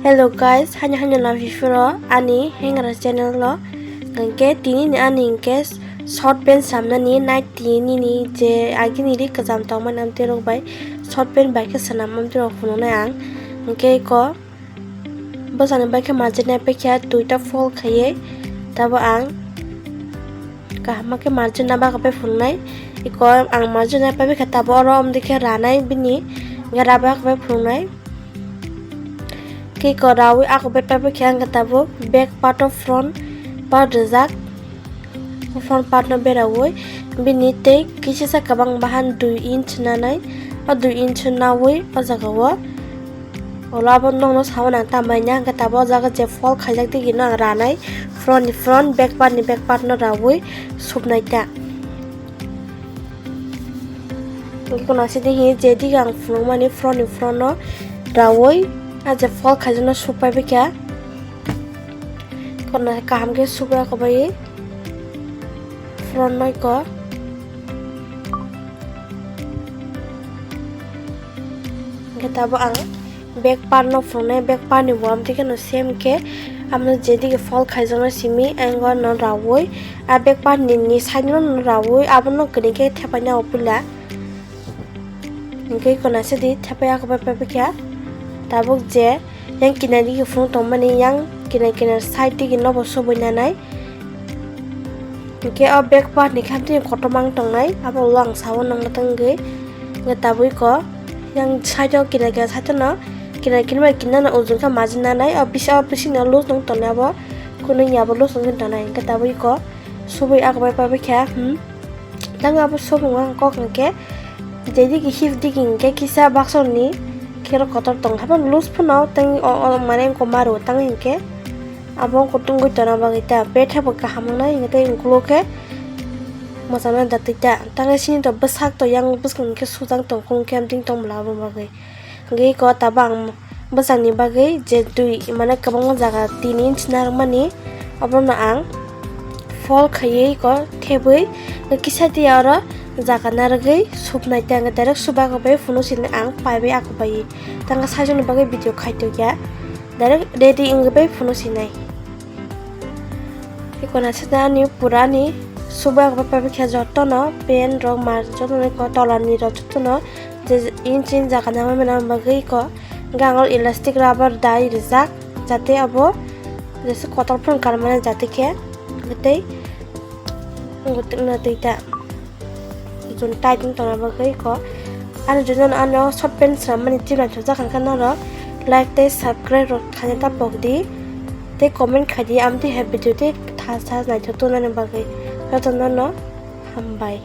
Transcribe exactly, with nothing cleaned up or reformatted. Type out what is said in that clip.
Hello guys, haino haino nang phifiro ani hengra channel o. Hingke tini ni ani hingke short pant samnani night tini ni je agini ri kajam tongmani amtwi rok bai short pant bai khe swnam amtwi rok phunuknai ang. Hingke iko bwsani bai khe marjinai paikha duita fold khaiwi tabo ang kaham khe marjina bagwi phunuknai. Iko ang marjina paikha tabo oro omdikhe ranai bini hingke raba bagwi phunuknai. Kiko rawi ako beta bwkhe ang tabuk back part of front part rijak, front part no berawi bini tei kisisa kwbang bahan dui inch nanai, o dui inch nawi o jaga o. Olo abo nokno sawi nang tambai na hwnkhe tabuk o jaga je fold khaijak digi no ang ranai front ni front, back part ni back part no rawi supnai ta. Hingke kono sidi hi je dige ang phunukmani front ni front no rawi a je fold khaijak no supai bikha. Kono kaham khe supai kobai front no iko. Hingke tabuk ang back part no phunuknai, back part ni bo amtwi kheno same khe amo jedige fold khaijaknai simi ang o no rawi a back part ni, ni side no no rawi abono kwrwi khe thepai nai o puila. Hingke kono sidi thepai ako bai pai kha tabuk je yang kinar dige phunuk tongmani yang kinar kinar side dige no bo subui nanai. Hingke o back part ni khe amtwi kotorma wng tongnai, abo ulo ang sao nangma tangwi. Hingke tabui ko yang side o kinar kinar side no kinar kinar bai kinar no ujung khe majinanai, o bisa o bising no loose wng tongnai abo, kunu ya bo loose wng tongnai. Hingke tabui ko subui ako bai pabai kha, hmm. Tang abo subung ang kok hingke, jadi ki hip digi hingke kisa baksa ni khe kotor tong, habo loose phano tang o, o mane ko maru tang hingke. Abo wngkha tungwi tongna bagwi ta, betha bo kaham wngnai, hingke tei ukulok khe mwchangna da twi ta. Tangwi sini to bwsak to yang bwskang khe sujak tong, kung khe amtwing tong bwla abo bagwi. Hingke eko tabang bwsakni bagwi je twi, mane kwbangma jaga tini inch narwkmani, obono ang fold khaiwi eko thebwi kisa twi oro jaga narwgwi supnai ta, hingke direct suba khe bai phunuk sini ang paibai ako bai. Tangka saijakni bagwi video khaitokya. Direct ready wngwi bai phunuk sinai. Eko naisada ani pura ani suba bai pabi khe jotono pen rok mar jotono eko tola ni rok jotono je inch inch jaga nangma bagwi eko gango elastic rubber dai rijak jate abo jese kotor phano karmani jate khe tei twi ta. Jun tight wng tongna bagwi kho. Ani jun ano short pants rok mani twi naithok jak kha norok like tei subscribe rok khaina ta pok di tei comment khai di amtwi hai video tei tha sa naithok tongnani bagwi jotono no hambai.